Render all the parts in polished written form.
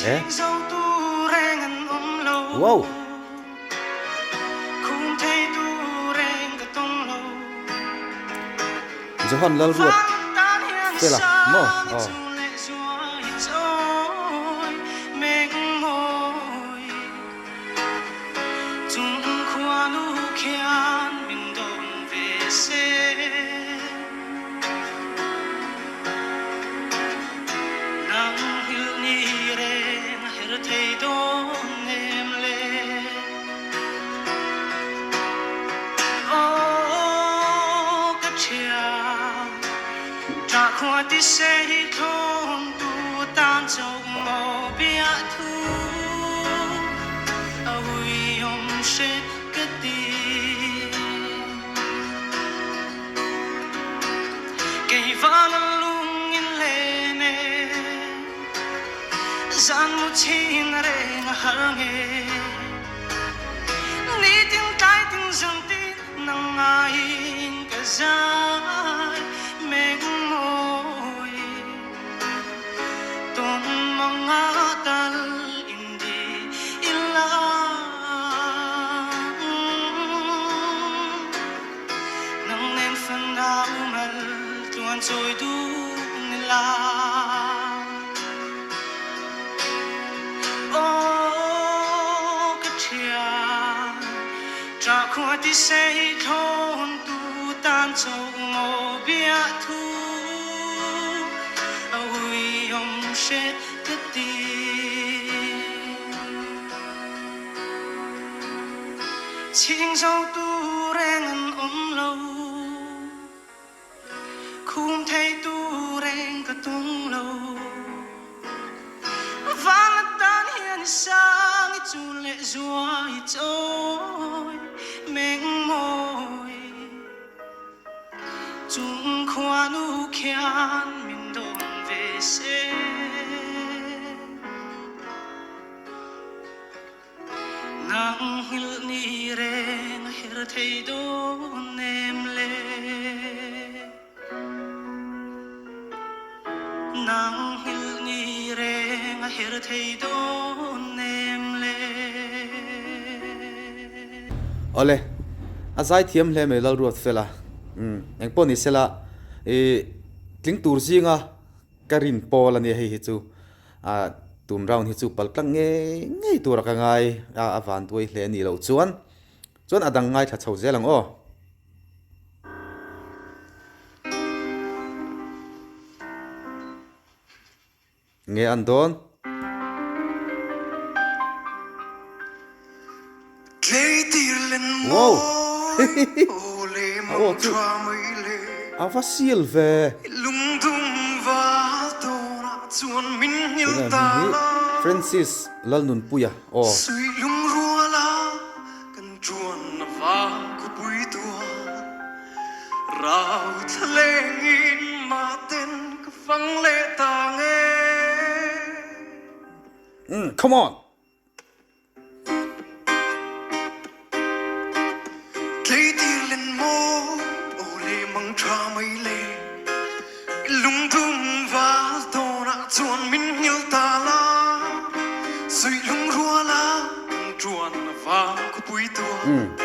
E. Wow! Johan Lalruat Fela maw? Aw. Awle, a zaithiam hle mai Lalruatfela. Umm, engpawh ni sela ih tling tur zinga ka rin pawl a nia hei hi chu ah tun round hi chu pal tlang ngei ngei tura ka ngai a, a vanduai hle a nih loh chuan chuan a dang ngaithla chho zel ang aw. Nge an dawn? Wow! A aw chu a va sial ve. Tunah hming hi Francis Lalnunpuia aw. Umm come on! Umm.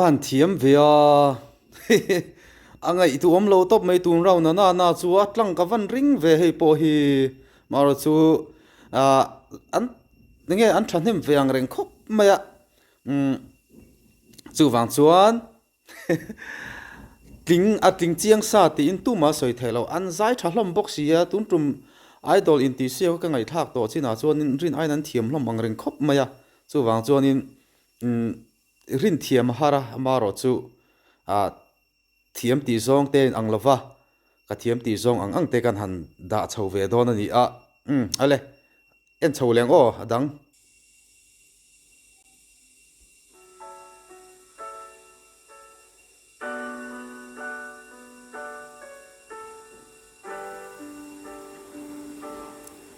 han thiam ve a, a ngaihtuah awm lo tawp mai tun round a na na chu a tlang ka van ring ve hei pawh hi marawh chu ah an enge an thahnem ve ang reng khawp mai a umm chuvang chuan Tling a tling chiang sa tiin tumah sawi theih loh. An zai tha hlawm bawk si a, tun tum Idol intihsiak ka ngaihthlak tawh chinah chuanin rin aiin an thiam hlawm ang reng khawp mai a, chuvang chuanin rin thiam a har a, amaherawh chu thiam tih zawng te in ang lo va, ka thiam tih zawng ang ang te kan han dah chho ve dawn a ni a, umm ale en chho leng aw a dang.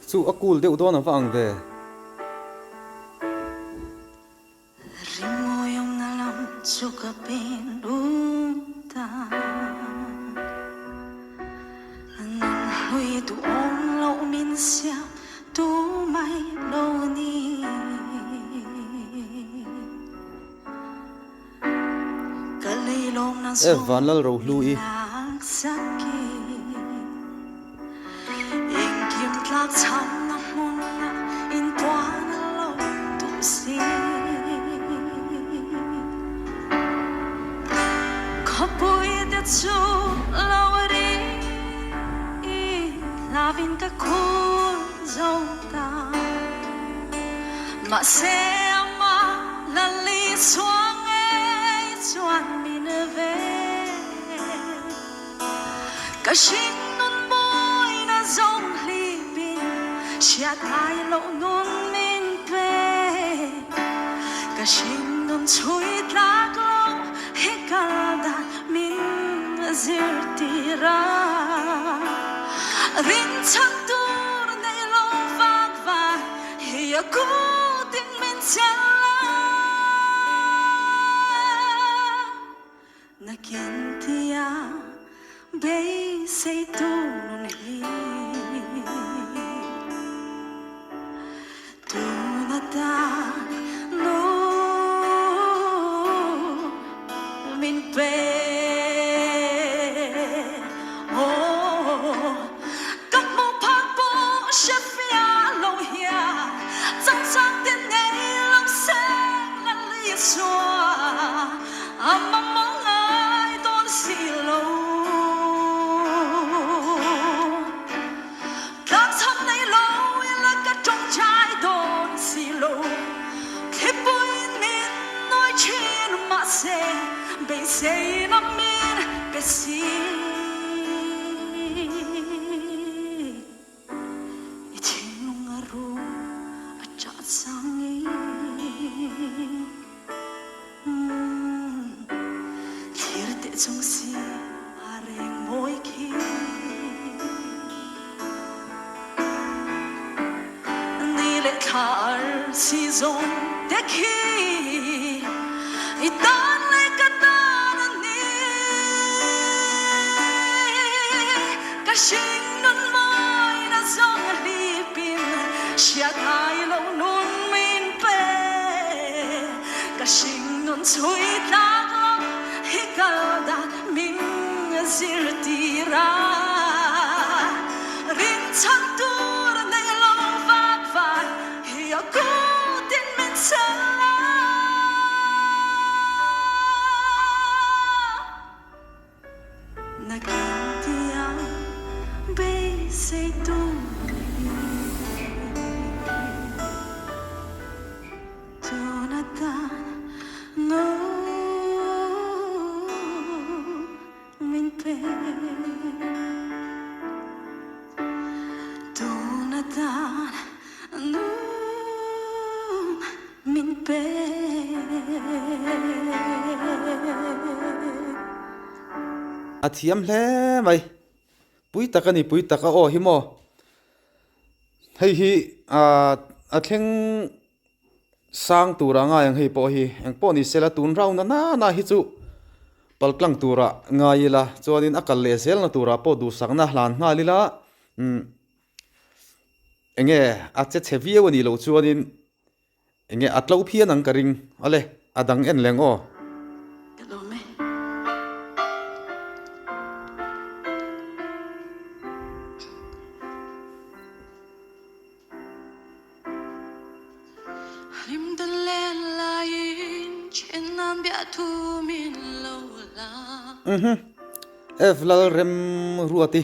Chu a cool deuh dawn a va ang ve. E Vanlal Rohlu i. A thiam hle mai. Pui tak a ni, pui tak a aw hi maw. Hei hi a thleng sang tura ngai ang hei pawh hi engpawh ni sela tun round a nana hi chu paltlang tura ngai ila chuanin a kal leh zelna turah pawh duhsakna hlan nghal ila umm enge a che chhe viau a nih loh chuanin enge a tlo phian ang ka ring ale a dang en leng aw. Mhm. F Lalremruati.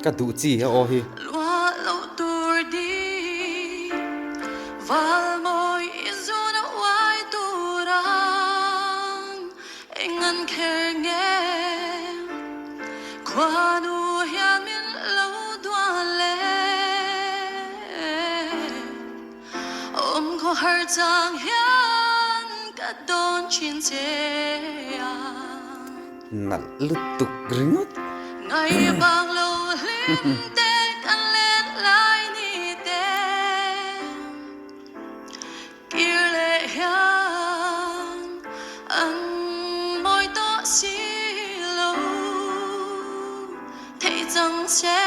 Ka duh chi a aw hi. Nalh lutuk ringawt. Kir leh hian an mawi tawh si lo theih chang che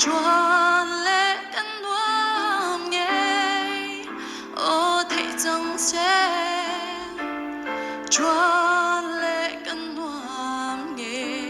chuan leh kan nuam ngei aw theih chang che chuan leh kan nuam ngei.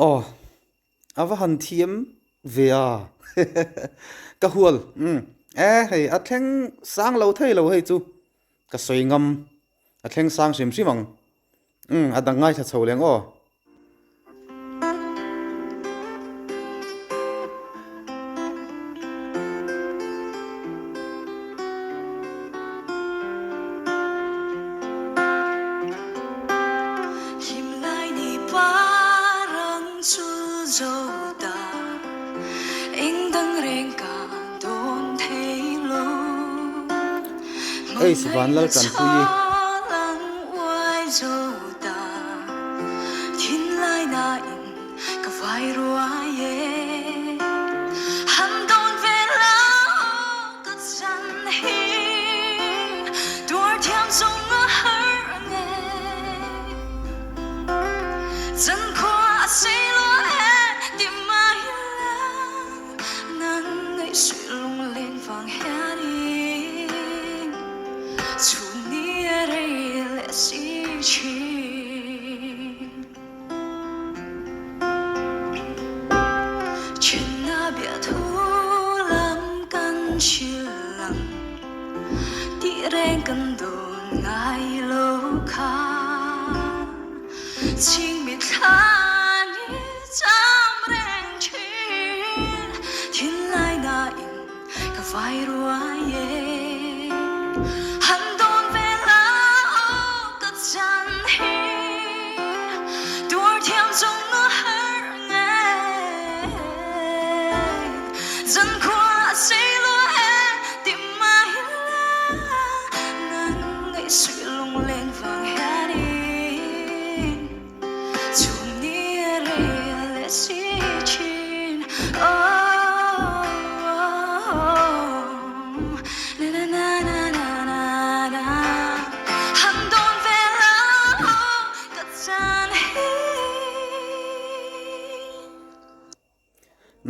Aw, a va han thiam ve a, ka hual, umm, e hei a thleng sang lo thei lo hei chu ka sawi ngam, a thleng sang hrim hrim ang, umm, a dang ngaithla chho leng aw. Ace Vanlaltanpuii.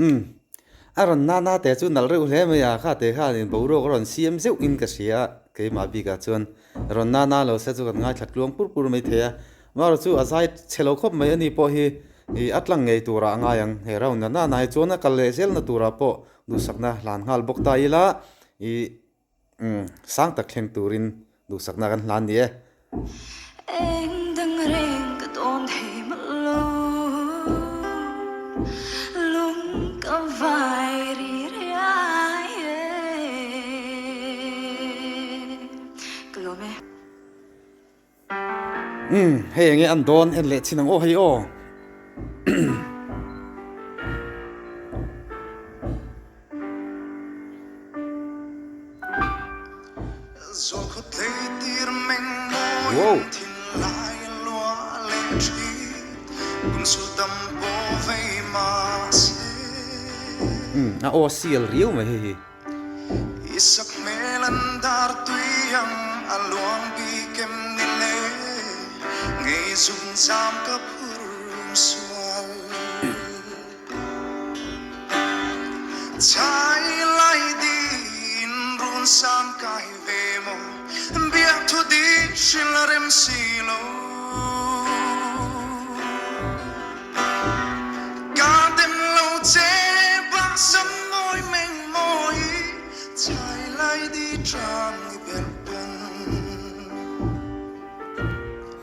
Umm. A rawn na na te chu nalh reuh hle mai a, kha te khanin boruak a rawn siam zeuh in ka hria a, keimah bikah chuan rawn na na lo se chu kan ngaithla tluang pur pur mai thei a. Marawh chu a zai chhe lo khawp mai a ni pawh hi ih a tlang ngei turah a ngai ang. He round na na na hi chuan a kal leh zelna turah pawh duhsakna hlan nghal bawk ta ila ih umm sang tak thleng turin duhsakna kan hlan ni e. Eng dang reng ka dawn thei mawlh lo, lung ka vai ri riai e. Ka lawm e. Umm hei enge an dawn en leh chin ang aw hei aw. Wow. Umm a aw sial riau mai hei hi.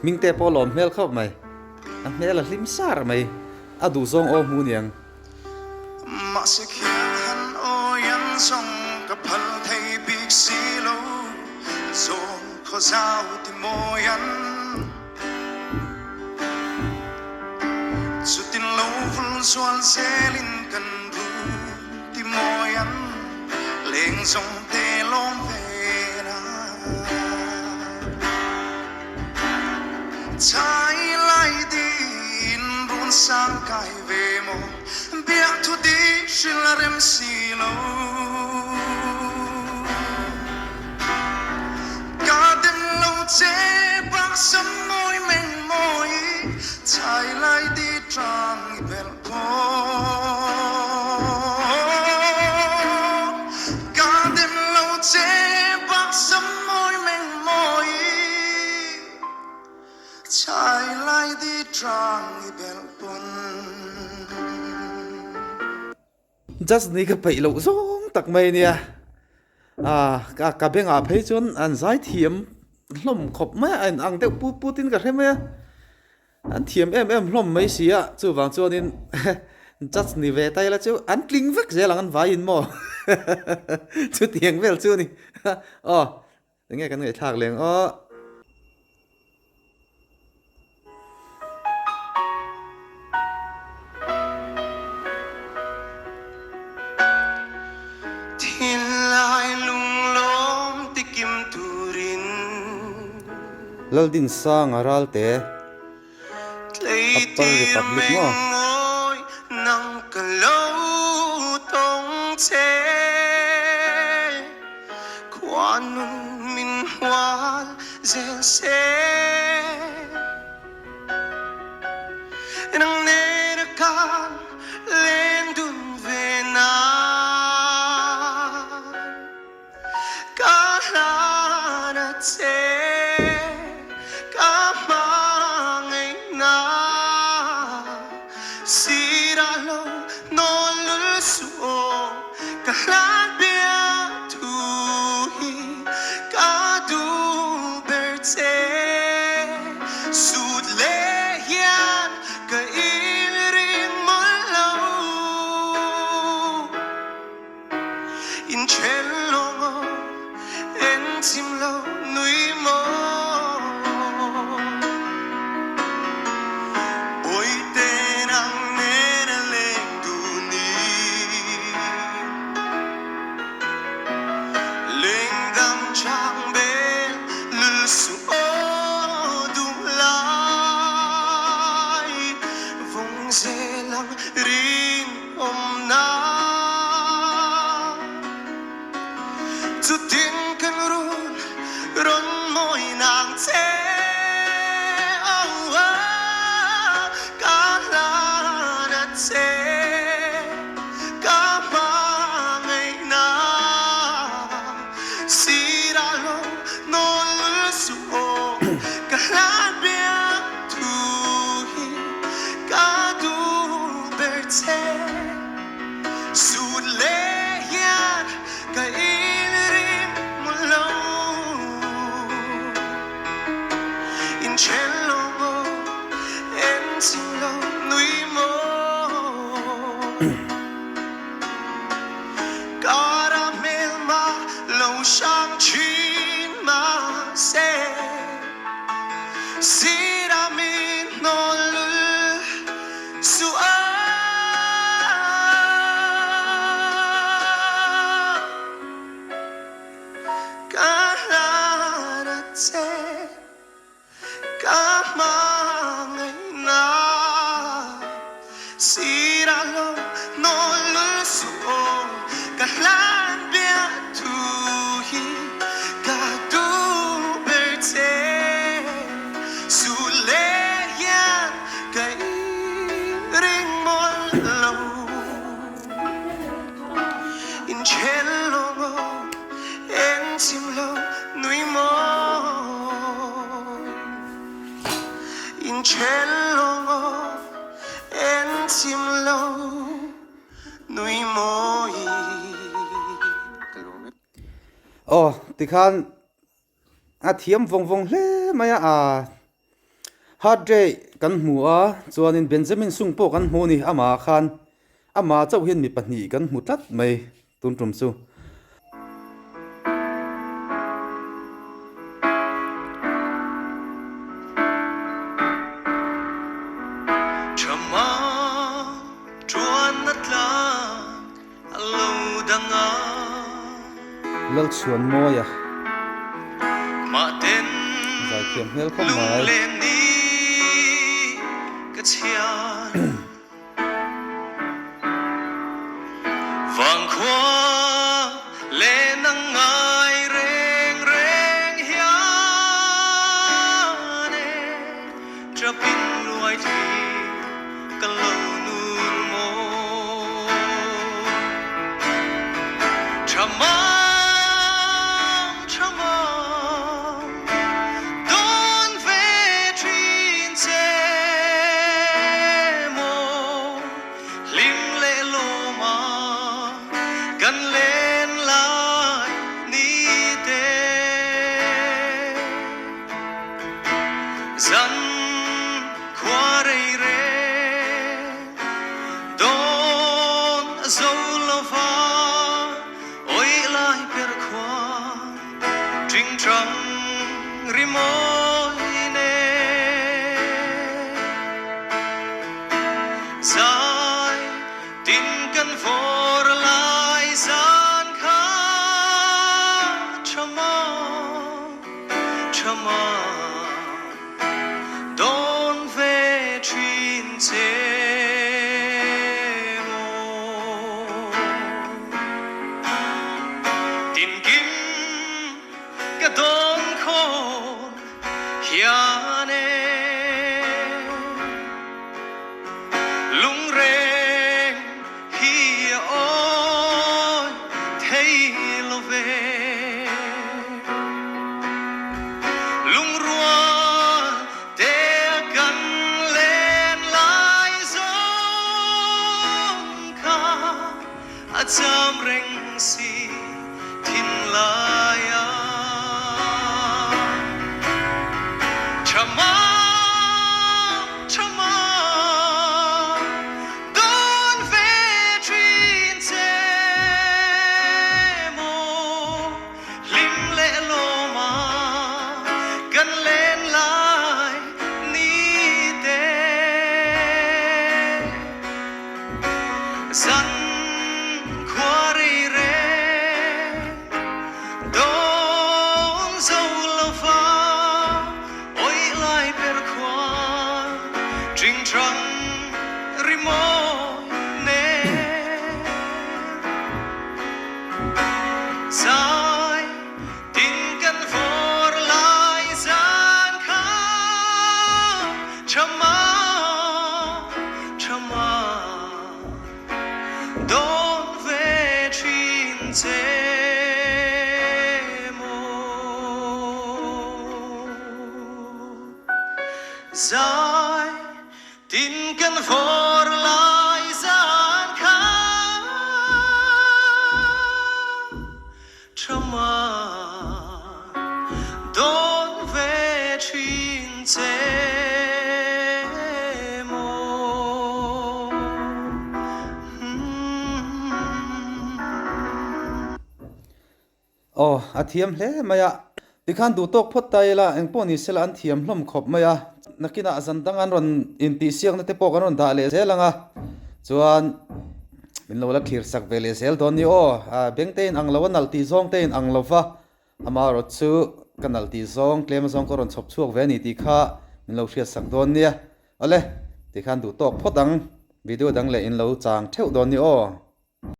Hmingte pawh lawm hmel khawp mai. A hmel a hlim sar mai. A duhzawng aw hmu niang. Mahse khian han awi an zawng ka phal thei bik si lo, zawn khaw zau ti mawi an. Chutin lo vul zual zelin kan ru ti mawi an, leng zawng te lawm ve na. Chai lai din run sang kai ve maw biak thu di hril a rem si lo. Ka dem lo che bak sam mawi meng mawi chai lai di tang i belh pawh. Ka dem lo che bak sam mawi meng mawi chai lai di tang i belh pawn. Just ni ka peih loh zawng tak mai ania. Ah ka ka bengah phei chuan an zai thiam hlawm khawp mai a, a in ang deuh put put in ka hre mai a. An thiam em em hlawm mai si a, chuvang chuanin judge ni ve ta ila chu an tling vek zel ang an vaiin maw chutiang vel chu a ni. Aw enge kan ngaihthlak leng aw. Thinlai lunglawm tikim turin. Laldinsanga Ralte, Upper Tleitir Republic maw? mengmawi nang ka lo tawng che. Khuanun min hual zel se. Nang nena kan len dun ve nan ka hlan a che ka hmangaihna sirah lo nawn lul suh aw ka hlan biak thu hi ka duh ber che. Sut leh hian ka inring mawlh lo. Inthen lo maw, enchim lo nui maw. Bawihte nang nen a leng duh ni. Lengdang chang bel lul suh aw duh lai vawng zel ang rinawmna. Chutin kan run rawn mawi nang che oh ka hlan a che. Sirah lo nawl lul suh aw ka hlan biak thu hi ka duh ber che. Sut leh hian ka inrim hmu lo. Inthen lo maw, enchim lo nui maw. Kara hmelma lo hrang thin mahse, Sira min hnawl lul suh a. Ka hlan a che. Ka hmangaihna sirah lo nawl lul suh aw, ka hlan biah thu hi ka duh ber che. Suh leh hian ka inring mawlh lo. Inchhel lo maw, engchim lo nui maw. Inchhel lo maw, engchim lo nui mawi. Aw, tikhan A thiam vawng vawng hle mai a, aa Heart rate kan hmu a, chuanin Benjamin Sung pawh kan hmu a ni, amah khan amah chauh hian mi pahnih kan hmu tlat mai tun tum chu. Tha tuan a tlak a lo dang a. Lalchhuan Mawia Mahten zaithiam hmel khawp mai. Lunglen ni ka chhiar Vangkhua len ang ngai reng reng hian e Trapin luai thi ka lo nun maw. Tha mang, tha mang, dawn ve thin che maw. Hlim leh lawm a kan len lai ni te. Zan khua rei reng dawn a zo lova awih lai per khua ṭingṭang rimawi nen. Zai tin kan vawr lai zan kha ṭha maw. Tha ma dawn ve thin che maw. Tinkim ka dawn khawn hian e. Lungreng hi a awi thei lo ve. Lungrual te a kan len lai zawng kha a cham reng si thinlai ah. Tha mang, tha mang, dawn ve thin che maw, hlim leh lawm a kan len lai ni te. Zan khua rei reng dawn zo lo va awih lai per khuan ṭingṭang rimawi nen. Zai tin kan vawr lai zan kha ṭha ma, ṭha ma dawn ve ṭhin che Zai tin kan vawr lai zan kha Tha dawn ve thin che maw. Aw, a thiam hle mai a. Tikhan duh tawk phawt ta ila, eng pawh ni sela an thiam hlawm khawp mai a. Nakinah zan dang an rawn intihsiakna te pawh kan rawn dah leh zel ang a, chuan min lo la thlir sak ve leh zel dawn ni aw. Beng te in ang lo a, nalh tih zawng te in ang lo va, amaherawh chu ka nalh tih zawng tlem azawng ka rawn chhawp chhuak ve a ni tih kha min lo hriat sak dawn nia. Awle, tikhan duh tawk phawt ang, video dang leh in lo chang theuh dawn ni aw.